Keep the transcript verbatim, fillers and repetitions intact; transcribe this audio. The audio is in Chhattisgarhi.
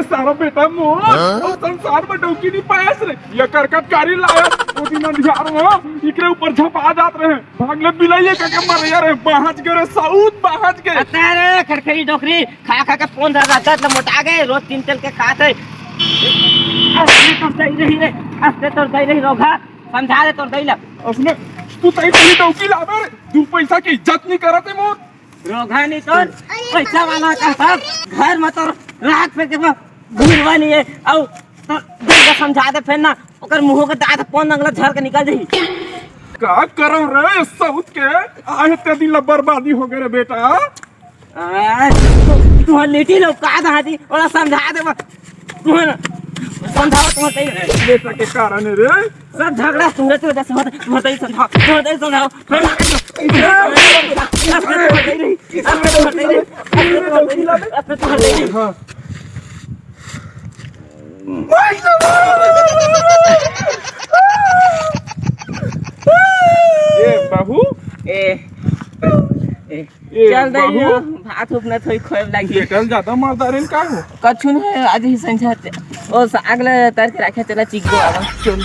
सारा बेटा मोर, अउ संसार में डौकी नहीं पायस रे। ये करकट कारी लाया, वो दिन अंधियार में इकरे ऊपर झपा जात रहे। भाग ले बिलइया का के मर यार, बाहज के रे, साउथ बाहज के। अरे खरखरी डोकरी, खा खा के फोन दादा दत ल मोटा गए, रोज तीन तेल के खात है। अस्ते तोर दई रही रे, अस्ते तोर दई रही रोघा, समझा दे तोर दई ल। उसने तू तई तई डौकी लावे रे, दू पैसा के इज्जत नहीं करत है मोर। रोघा नहीं तोर पैसा वाला का सब घर में तोर राख पे के घुरवा नहीं है। अउ तो दई ल समझा दे फेर ना, ओकर मुंह के दांत कौन नंगला झर के निकल जाही। का करम रे साउथ के, आहे ते दिन ल बर्बादी हो गए रे बेटा। आ, तू, तू लिट्टी लोग का दादी, ओला समझा दे बा। तू है ना, समझाओ तू है। बेटा के कारण है रे। सब झगड़ा तू है, तू है, तू है, तू है, समझाओ, तू है, समझाओ। ये बहू, ए, ए, ए, चल दे बहू। यो, भात उप न थोड़ी खोए लागी। बेटा ल ज्यादा मारदार है का हो? कछु नहीं है, आज ही संझा ते। ओ साग ले तर के रखे, चला चीख दो आवा। चल।